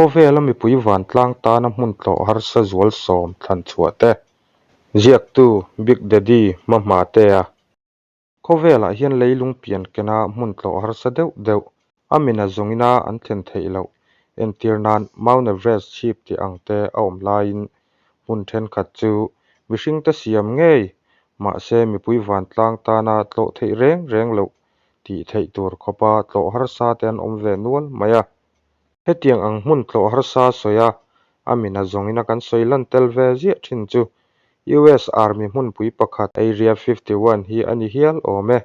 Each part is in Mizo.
Khawvela mipui vantlang tana hmun tlawh harsa zual sawm thlan chhuah te. Ziaktu, Big Daddy Hmahmatea. Khawvelah hian leilung pian kena hmun tlawh harsa deuh deuh, a mina zawngina an thlen theih loh, entir nan Mount Everest chhip tih ang te a awm laiin hmun thenkhat chu mihringte siam ngei, mahse mipui vantlang tana tlawh theih reng reng loh tih theih tur khawpa tlawh harsa te an awm ve nual mai a. Hetiang ang hmun tlawh harsa sawi a, a mina zawngina kan sawi lan tel ve ziah thin chu US Army hmunpui pakhat Area 51 hi a ni hial awm e.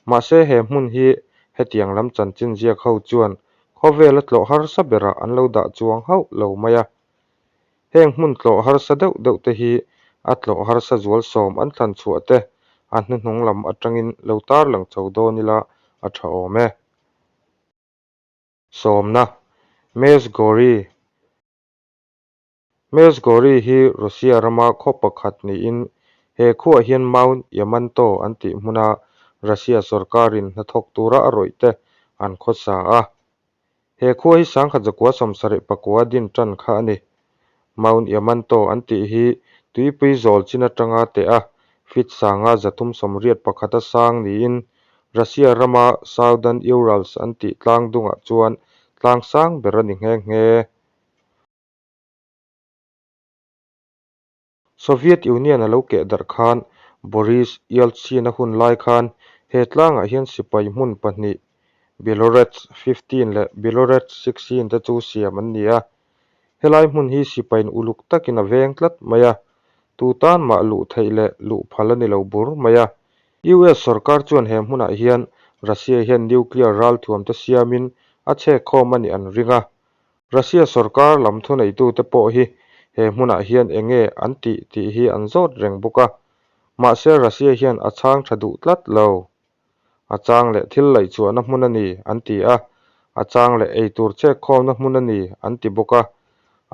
Mahse he hmun hi hetiang lam chanchin ziak ho chuan khawvela tlawh harsa berah an lo dah chuang hauh lo mai a. Heng hmun tlawh harsa deuh deuh te hi a tlawh harsa zual sawm an thlan chhuah te a hnuhnung lam atangin lo tarlang chho dawn ila a tha awm e. Sawmna, Mezhgorye Mezhgorye hi Russia rama khaw pakhat niin he khuaah hian Mount Yamanto an tih hmuna Russia sorkarin hnathawk tura a rawih te an khawsa a. He khua hi sangkhat zakua sawmsarih pakua din tan kha a ni. Mount Yamanto an tih hi tuipui zawl chin atanga teh a, feet sanga 381 pakhata sang niin Russia rama Southern Urals an tih tlang dungah chuan tlang sang ber a ni nghe nghe. Soviet Union a lo keh darh khan Boris Yeltsin-a hun lai khan he tlangah hian sipai hmun pahnih Beloretsk 15 leh Beloretsk 16 te chu siam an ni a. Helai hmun hi sipaiin uluk takin a veng tlat mai a, tu tan mah luh theih leh luh phal a ni lo bur mai a. US sorkar chuan he hmunah hian Russia hian nuclear ralthuam te siamin a chhek khawm a nih an ring a. Russia sorkar lam thuneitute pawh hi he hmunah hian eng nge an tih tih hi an zawt reng bawk a, mahse Russia hian a chhang tha duh tlat lo. A chang leh thil laihchhuahna hmun a ni an ti a, a chang leh eitur chhek khawmna hmun a ni an ti bawk a,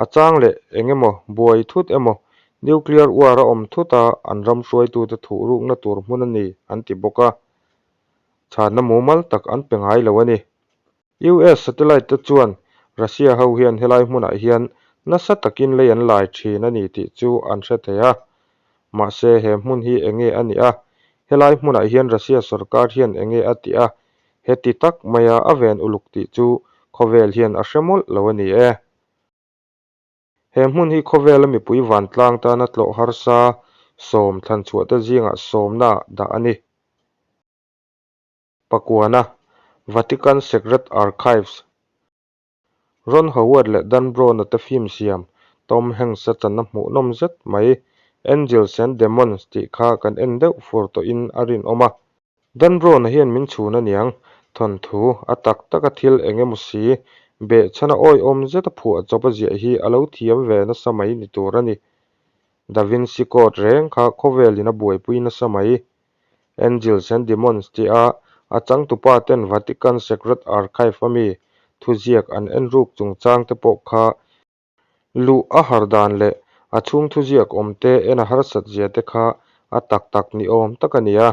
a chang leh eng emaw buai thut emaw nuclear war a awm thut a an ram hruaitute thuhrukna tur hmun a ni an ti bawk a, chhanna mumal tak an pe ngai lo a ni. US satellite te chuan Russia ho hian helai hmunah hian nasa takin lei an lai thin a ni tih chu an hre thei a. Mahse he hmun hi enge a nih a? Helai hmunah hian Russia sorkar hian enge a tih a? Heti tak maia a ven uluk tih chu khawvel hian a hre mawlh lo a ni e. He hmun hi khawvela mipui vantlang tana tlawh harsa sawm thlanchhuah te zingah sawmna dah a ni. Pakuana, Vatican Secret Archives, Ron Howard leh Dan Brown-a te film siam Tom Hanks-a channa hmuhnawm zet mai Angels and Demons tih kha kan en deuh fur tawhin a rinawm a. Dan Brown-a hian min chhun aniang, thawnthu, a tak taka thil eng emaw si, behchhana awihawm zeta phuah chawp a ziah hi a lo thiam ve nasa mai ni tur a ni. Da Vinci Code reng kha khawvelin a buaipui nasa mai. Angels and Demons tih a a changtupa ten Vatican Secret Archive a mi thuziak an en ruk chungchang te pawh kha luh a har dan leh a chhung thuziak awm te en a harsat zia te kha a tak tak ni awm tak a ni a.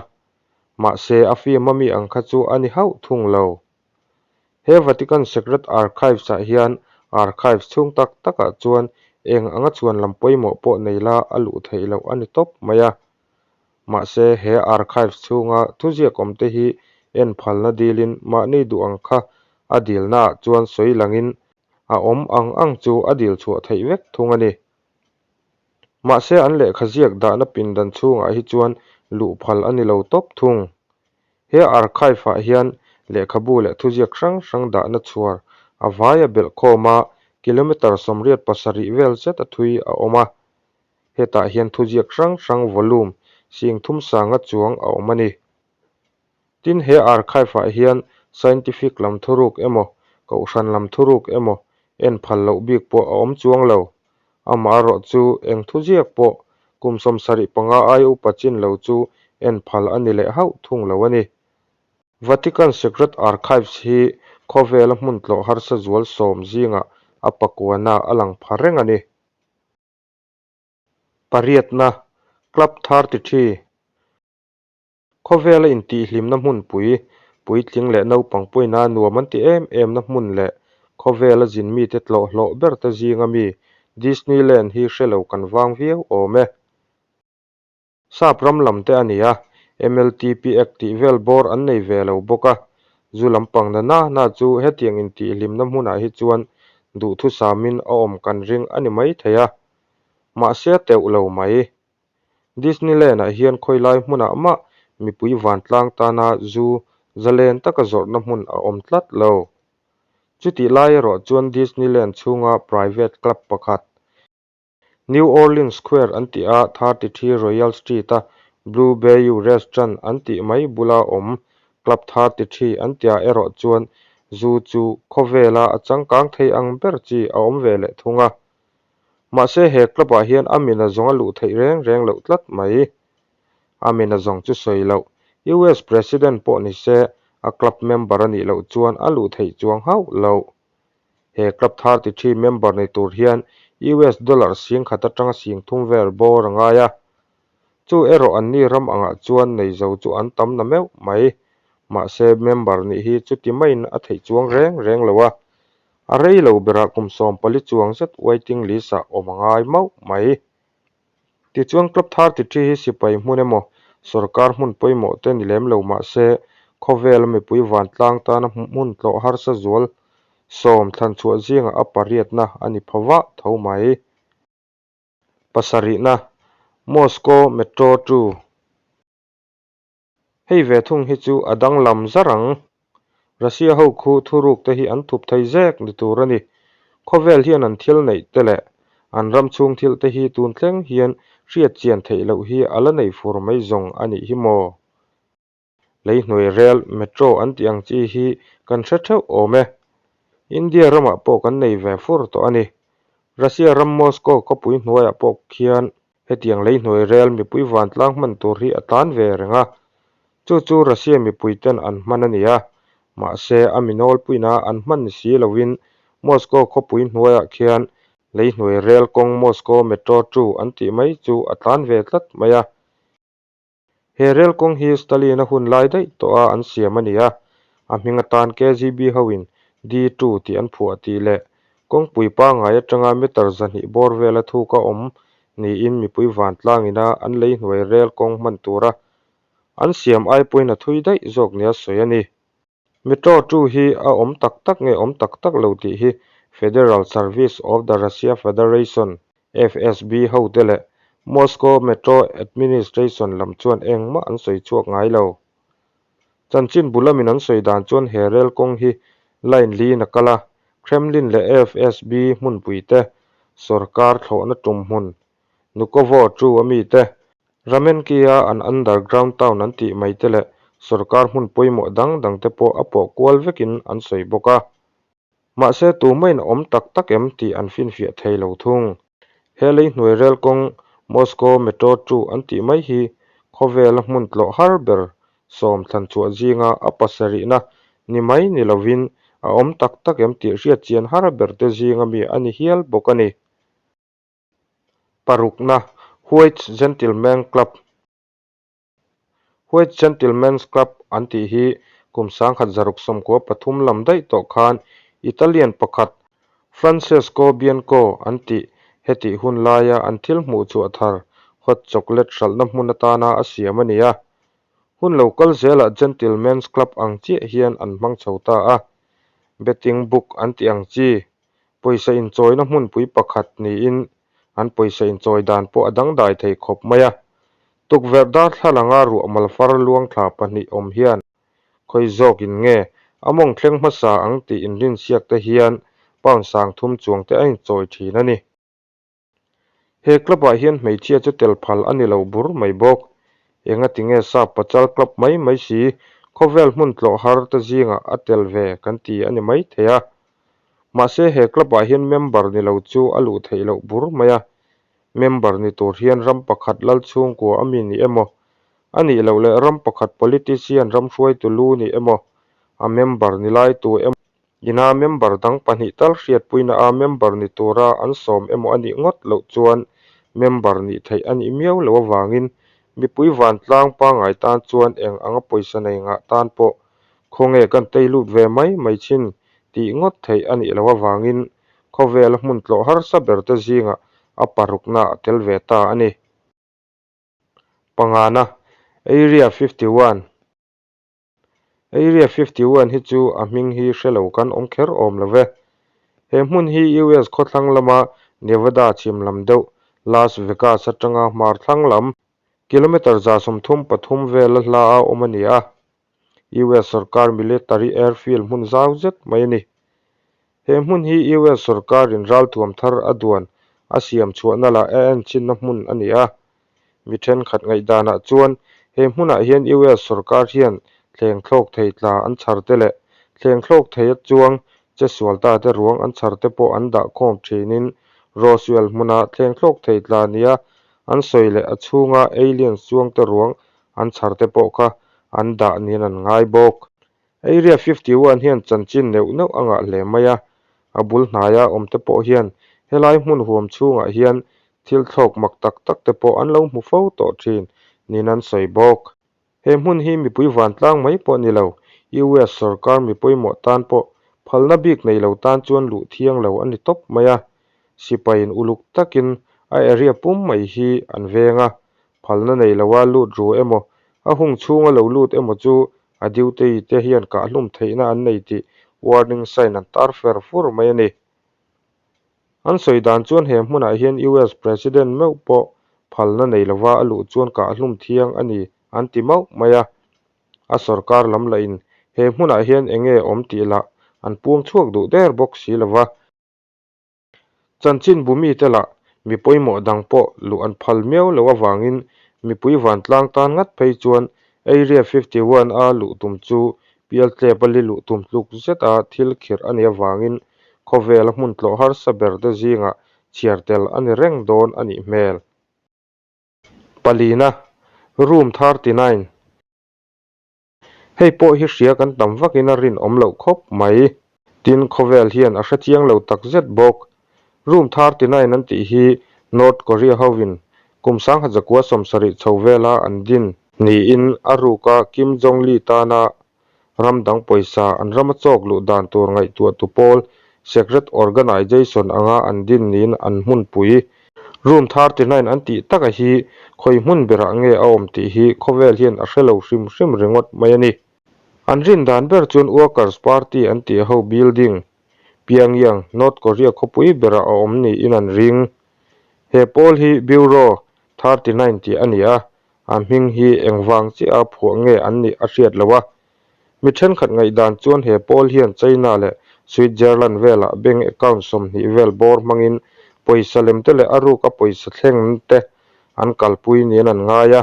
Mahse a film a mi ang kha chu a ni hauh thung lo. He Vatican Secret Archives ah hian archives chhung tak takah chuan eng anga chhuan lam pawimawh pawh nei la a luh theih loh a ni tawp mai a. Mahse, he archives chhunga thuziak awmte hi en phalna dilin mahni duh ang kha a dilnaah chuan sawi langin a awm ang ang chu a dil chhuah theih vek thung a ni. Mahse, an lehkha ziak dahna pindan chhungah hi chuan luh phal a ni lo tawp thung. He archive-ah hian lehkhabu leh thuziak hrang hrang dahna chhuar a vaia belhkhawm a, kilometre 87 vel zet a thui a awm a. Hetah hian thuziak hrang hrang volume sing thum sanga chuang a awm a ni. Tin, he archive-ah hian scientific lam thuruk emaw, kohhran lam thuruk emaw en phal loh bik pawh a awm chuang lo. Amaherawh chu eng thuziak pawh kum 75 aia upa chin lo chu en phal a ni leh hauh thung lo a ni. Vatican Secret Archives hi khawvela hmun tlawh harsa zual sawm zingah a pakuana a lang pha reng a ni. Pariatna, Club 33, Khawvela intihhlimna hmunpui, puitling leh naupang puina nuam an ti em emna hmun leh Khawvela zin mite tlawh hlawh ber te zinga mi Disneyland hi hre lo kan vang viau awm e. Sap ram lam te a ni a, MLTP Act tih vel bawr an nei ve lo bawk a, zu lampang na na na chu hetiang intihhlimna hmunah hi chuan duhthusamin a awm kan ring a ni mai thei a, mahse a teuh lo mai. Disneyland-ah hian khawilai hmunah mah mipui vantlang tana zu zalen taka zawrhna hmun a awm tlat lo. Chutih lai erawh chuan Disneyland chhunga private club pakhat, New Orleans Square an tih a 33 Royal Street-a Blue Bayou Restaurant an tih mai bula awm Club 33 an tihah erawh chuan zu chu khawvela a changkang thei ang ber chi a awm ve leh thung a. Mahse he club-ah hian a mina zawng a luh theih reng reng loh tlat mai. A mina zawng chu sawi loh, US President pawh ni se a club member a nih loh chuan a luh theih chuang hauh loh. He club 33 member ni tur hian US dollar 10,000 atanga 30,000 vel bawr a ngai a. Chu erawh anni ram angah chuan nei zo chu an tam na meuh mai. Mahse member nih hi chuti maiin a theih chuang reng reng lo a. A rei lo berah kum 14 chuang zet waiting list-ah awm a ngai mauh mai. Tichuan Club 33 hi sipai hmun emaw sorkar hmun pawimawh te ni lem lo mah se khawvela mipui vantlang tana hmun tlawh harsa zual sawm thlan chhuah zingah a pariatna a ni pha vah tho mai. Pasarihna, Moscow Metro 2. Hei ve thung hi chu a danglam zar ang. Russia ho khu thuruk te hi an thup thei zek ni tur a ni. Khawvel hian an thil neih te leh an ram chhung thil te hi tun thleng hian hriat chian theih loh hi a la nei fur mai zawng a nih hi maw? Leihnuai rel, metro an tih ang chi hi kan hre theuh awm e. India ramah pawh kan nei ve fur tawh a ni. Russia ram Moscow khawpui hnuaiah pawh khian Hetiang leihnuai rel mipui vantlang hman tur hi a tlan ve reng a, chu chu Russia mipui ten an hman a ni a, mahse a mi nawlpuina an hman ni si loin Moscow khawpui hnuaiah khian leihnuai rel kawng Moscow Metro 2 an tih mai chu a tlan ve tlat mai a. He rel kawng hi Stalin-a hun lai daih tawha an siam a ni a, a hming atan KGB hoin D-2 tih an phuah tih leh kawngpui pangngai atanga meter 200 bawr vela thuk a awm niin mipui vantlang ina an lei hnuai rel kawng hman tura an siam ai pawhin a thui daih zawk nia sawi a ni. Metro 2 hi a awm tak tak nge awm tak tak lo tih hi Federal Service of the Russia Federation, FSB, hote leh Moscow Metro Administration lam chuan engmah an sawi chhuak ngai lo. Chanchin bu lamin an sawi dan chuan he rel kawng hi line liin a kal a, Kremlin leh FSB hmunpui te, sorkar thlawhna tum hmun, Nukovo 2 a mite, Ramenki-a an underground town an tih mai te leh sorkar hmun pawimawh dang dang te pawh a pawh kual vekin an sawi bawk a. Mahse tumahin a awm tak tak em tih an finfiah thei lo thung. He lei hnuai rel kawng Moscow Metro 2 an tih mai hi khawvela hmun tlawh har ber sawm thlan chhuah zinga a pasarihna ni mai ni lovin a awm tak tak em tih hriatchian har ber te zinga mi a ni hial bawk a ni. Parukna, White Gentleman Club White Gentleman's Club an tih hi kum 1993 lam daih tawh khan Italian pakhat Francesco Bianco an tih hetih hun laia an thil hmuh chhuah thar hot chocolate hralhna hmun atana a siam a ni a. Hun lo kal zelah Gentleman's Club ang chiah hian an hmang chho ta a. Betting book an tih ang chi Pawisa inchawina hmunpui pakhat niin an pawisa inchawi dan pawh a dangdai thei khawp mai a. Tukverh darthlalanga ruah malfar luang thla pahnih awm hian khawi zawkin nge a mawng thleng hmasa ang tih inrinsiak te hian pound 3000 chuang te a inchawi thin a ni. He club-ah hian hmeichhia chu tel phal a ni lo bur mai bawk. Engatinge sap pachal club mai mai si khawvel hmun tlawh har te zingah a tel ve kan ti a ni mai thei a. Mahse he club-ah hian member ni lo chu a luh theih loh bur mai a. Member ni tur hian ram pakhat lal chhungkua a mi ni emaw, a nih loh leh ram pakhat politician ram hruaitu lu ni emaw, a member ni lai tu emaw, Ina member dang pahnih tal hriatpuina a member ni tura an sawm emaw a nih ngawt loh chuan member nih theih a nih miau loh avangin mipui vantlang pangngai tan chuan eng anga pawisa nei ngah tan pawh khawnge kan tei lut ve mai mai thin tih ngawt theih a nih loh avangin khawvela hmun tlawh harsa berte zingah a parukna a tel ve ta a ni. Pangana, Area 51. Area 51 hi chu a hming hi hre lo kan awm kher awm lo ve. He hmun hi US khawthlang lama Nevada chhim lam deuh Las Vegas atanga hmar thlang lam kilometre 33 vela hla a awm a ni a. US sorkar military airfield hmun zau zet mai a ni. He hmun hi US sorkarin ralthuam thar a duan a siam chhuahna lah a enchinna hmun a ni a. Mi thenkhat ngaihdanah chuan he hmunah hian US sorkar hian thleng thlawk thei tla an chhar te leh thleng thlawk thei a chuang che sual ta te ruang an chhar te pawh an dah khawm thinin Roswell hmuna thleng thlawk thei tla nia an sawi leh a chhunga aliens chuang te ruang an chhar te pawh kha an dah niin an ngai bawk. Area 51 hian chanchin neuh neuh a ngah hle mai a, a bul hnaia awm te pawh hian helai hmun huam chhungah hian thil thlawk mak tak tak te pawh an lo hmu fo tawh thin niin an sawi bawk. He hmun hi mipui vantlang mai pawh ni lo, US sorkar mi pawimawh tan pawh phalna bik nei lo tan chuan luh thiang lo a ni tawp mai a, sipaiin uluk takin a area pum mai hi an veng a, phalna nei loa lut ru emaw a hung chhunga lo lut emaw chu A duty te hian kahhlum theihna an nei tih warning sign an tar fer fur mai a ni. An sawi dan chuan he hmunah hian US President meuh pawh phalna nei lova a luh chuan kahhlum thiang a ni an ti mauh mai a. A sorkar lam lahin he hmunah hian enge awm tih lah an puang chhuak duh der bawk si lova. Chanchin bu mite lah mi pawimawh dang pawh luh an phal miau loh avangin mipui vantlang tan ngat phei chuan Area 51 a luh tum chu pialtlep a li luh tum tluk zeta thil khirh a nih avangin khawvela hmun tlawh harsa ber te zingah chhiar tel a ni reng dawn a nih hmel. Palina, Room 39. Hei pawh hi hria kan tam vakin a rinawm loh khawp mai. Tin, khawvel hian a hre chiang lo tak zet bawk. Room 39 an tih hi North Korea hovin kum sangha zakua 70 chho vela an din niin a ruka Kim Jong-li tana ram dang pawisa an rama chawk luh dan tur ngaihtuahtu pawl secret organization anga an din niin an hmunpui Room 39 an tih taka hi khawi hmun berah nge a awm tih hi khawvel hian a hre lo hrim hrim ringawt mai a ni. An rin dan ber chuan Workers Party an tih ho building, Pyongyang, North Korea khawpui berah a awm niin an ring. He pawl hi Bureau 39 tih a ni a, a hming hi engvang chiah a phuah nge an nih a hriat loh a. Mi thenkhat ngaihdan chuan he pawl hian China leh Switzerland velah bank account 20 vel bawr hmangin pawisa lem te leh a ruka pawisa thleng te an kalpui niin an ngai a.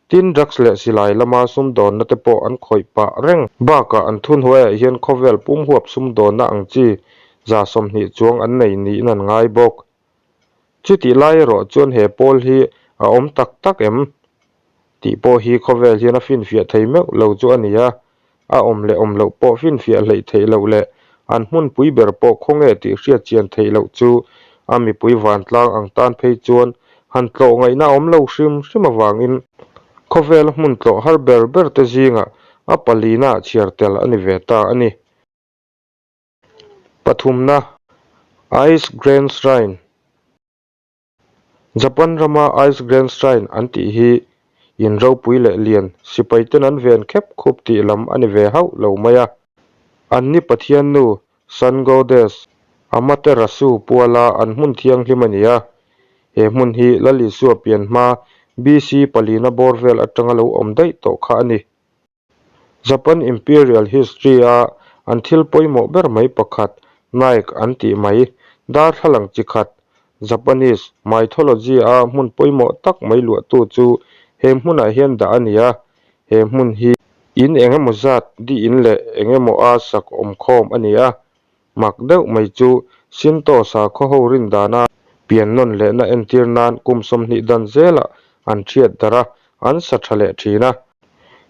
Tin, drugs leh silai lama sumdawnna te pawh an khawih pah reng. Bakah an thunhnuaiah hian khawvel pum huap sumdawnna ang chi 20 chuang an nei niin an ngai bawk. Chutih lai erawh chuan he pawl hi a awm tak tak em? Tih pawh hi khawvel hian a finfiah thei meuh lo chu a ni a, a awm leh awm loh pawh finfiah hleih theih loh leh an hmunpui ber pawh khawnge tih hriat chian theih loh chu a mipui vantlang ang tan phei chuan han tlawh ngaihna a awm lo hrim hrim avangin khawvela hmun tlawh har ber ber te zingah a palina chhiar tel a ni ve ta a ni. Pathumna, Ice Grand Shrine. Japan rama Ice Grand Shrine an tih hi in ropui leh lian sipaiten an ven khep khup tih lam a ni ve hauh lo mai a. An ni Pathian nu Sun Goddess Amaterasu puala an hmun thianghlim a ni a. He hmun hi Lal Isua pian hma BC palina bawr vel atanga lo awm daih tawh kha a ni. Japan Imperial History a an thil pawimawh ber mai pakhat, Nike an tih mai, darthlalang chi khat, Japanese mythology a hmun pawimawh tak mai luahtu chu he hmunah hian dah a ni a, he hmun hi in eng emaw zat di in leh eng emaw a sak awm khawm a ni a, mak deuh mai chu Shinto sakhaw ho rin dana pian nawn lehna entir nan kum 20 dan zelah an thiat darh a, an sa tha leh thin a.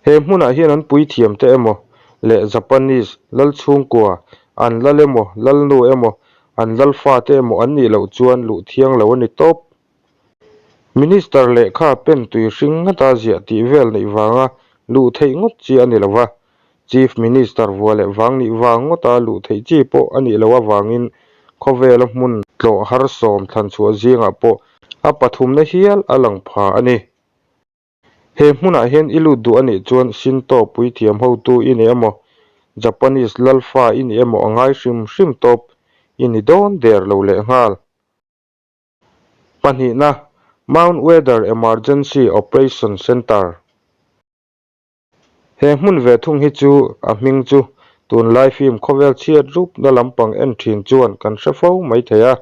He hmunah hian an puithiam te emaw leh Japanese lal chhungkua, an lal emaw, lalnu emaw, an lalfa te emaw an nih loh chuan luh thiang lo a ni tawp. Minister lehkha pen tui hring ngata ziah tih vel neih vanga luh theih ngawt chi a ni lo va. Chief Minister vua leh vang nih vang ngawta luh theih chi pawh a nih loh avangin khawvela hmun tlawh har sawm thlan chhuah zingah pawh a pathumna hial a lang pha a ni. He hmunah hian i lut duh a nih chuan Shinto puithiam hotu i ni emaw, Japanese lalfa i ni emaw a ngai hrim hrim tawp i ni dawn der lo lehnghal. Pahnihna, Mount Weather Emergency Operation Centre. He hmun ve thung hi chu a hming chu tunlai film khawvel chhiat rupna lampang en thin chuan kan hre fo mai thei a.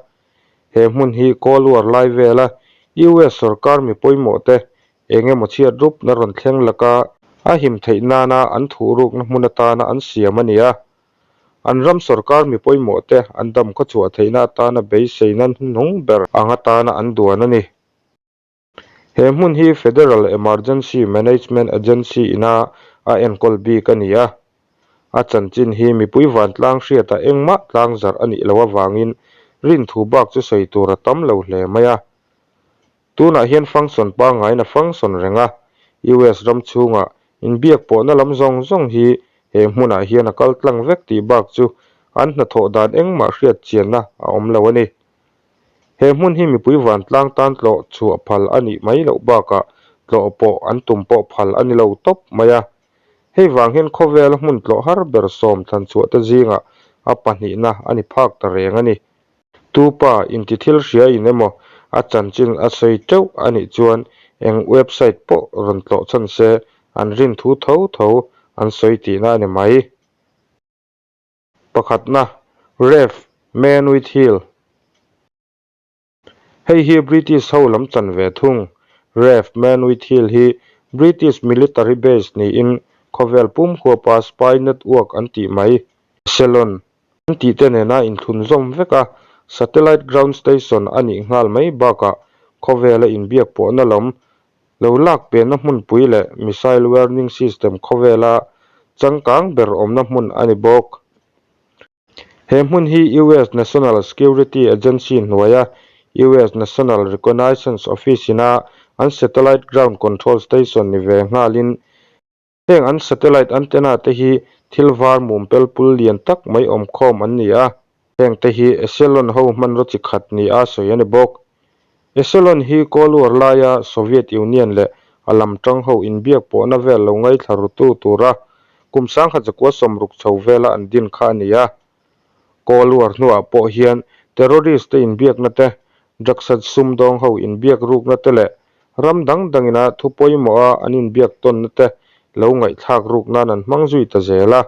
He hmun hi Cold War lai vela US sorkar mi pawimawh te eng emaw chhiat rupna rawn thleng laka a him theih nana an thuhrukna hmun atana an siam a ni a. An ram sorkar mi pawimawh te an dam khawchhuah theihna atana beiseina hnuhnung ber ang atana an duan a ni. He hmun hi Federal Emergency Management Agency ina a enkawl bik a ni a. A chanchin hi mipui vantlang hriatah engmah tlangzarh a nih loh avangin rinthu bak chu sawi tur a tam lo hle mai a. Tunah hian function pangngaiin a function reng a, US ram chhungah inbiak pawhna lam zawng zawng hi he hmunah hian a kal tlang vek tih bak chu an hnathawh dan engmah hriat chianna a awm lo a ni. He hmun hi mipui vantlang tan tlawh chhuah phal a nih mai loh bakah tlawh pawh an tum pawh phal a ni lo tawp mai a. Hei vang hian khawvela hmun tlawh har ber sawm thlan chhuah te zingah a pahnihna a ni phak ta reng a ni. Tupa inti thil hria in emaw a chanchin a sawi teuh a nih chuan eng website pawh rawn tlawh chhan se an rin thu tho tho an sawi tihna a ni mai. Pakhatna, Rev. Menwith Hill. Hei hi British ho lam chan ve thung. Rev. Menwith Hill hi British military base niin khawvel pum huapa spy network an tih mai, Echelon, an tih te nena inthlunzawm vek a, satellite ground station a nih nghal mai bakah khawvela inbiak pawhna lam Lo lak penna hmunpui leh missile warning system khawvela changkang ber awmna hmun a ni bawk. He hmun hi US National Security Agency hnuaia US National Reconnaissance Office ina an satellite ground control station ni ve nghalin Heng an satellite antenna te hi thil var mum pel pul lian tak mai awm khawm an ni a, heng te hi Echelon ho hmanraw chi khat ni a sawi a ni bawk. Echelon hi Cold War laia Soviet Union leh a lam tang ho inbiak pawhna vel lo ngaithla rutu tura kum sangkhat zakua sawmruk chho vela an din kha a ni a. Cold War hnuah pawh hian terrorist te inbiakna te, drugs sumdawng ho inbiak rukna te leh Ram dang dangina thu pawimawha an inbiak tawnna te lo ngaihthlak ruk nan an hmang zui ta zel a.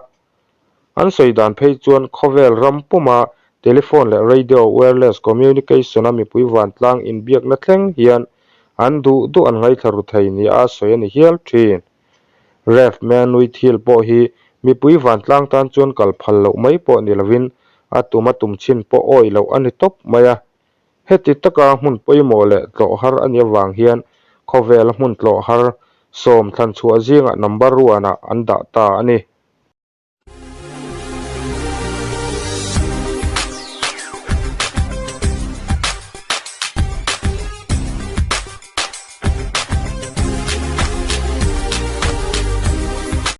An sawi dan phei chuan khawvel ram puma telephone leh radio wireless communication-a mipui vantlang inbiakna thleng hian an duh duh an ngaithla ru thei nia sawi a ni hial thin. Rev. Manui thil pawh hi mipui vantlang tan chuan kal phal loh mai pawh ni lovin a tum a tum chhin pawh awih loh a ni tawp mai a. Heti taka hmun pawimawh leh tlawh har a nih avang hian khawvela hmun tlawh har sawm thlan chhuah zingah number one-ah an dah ta a ni.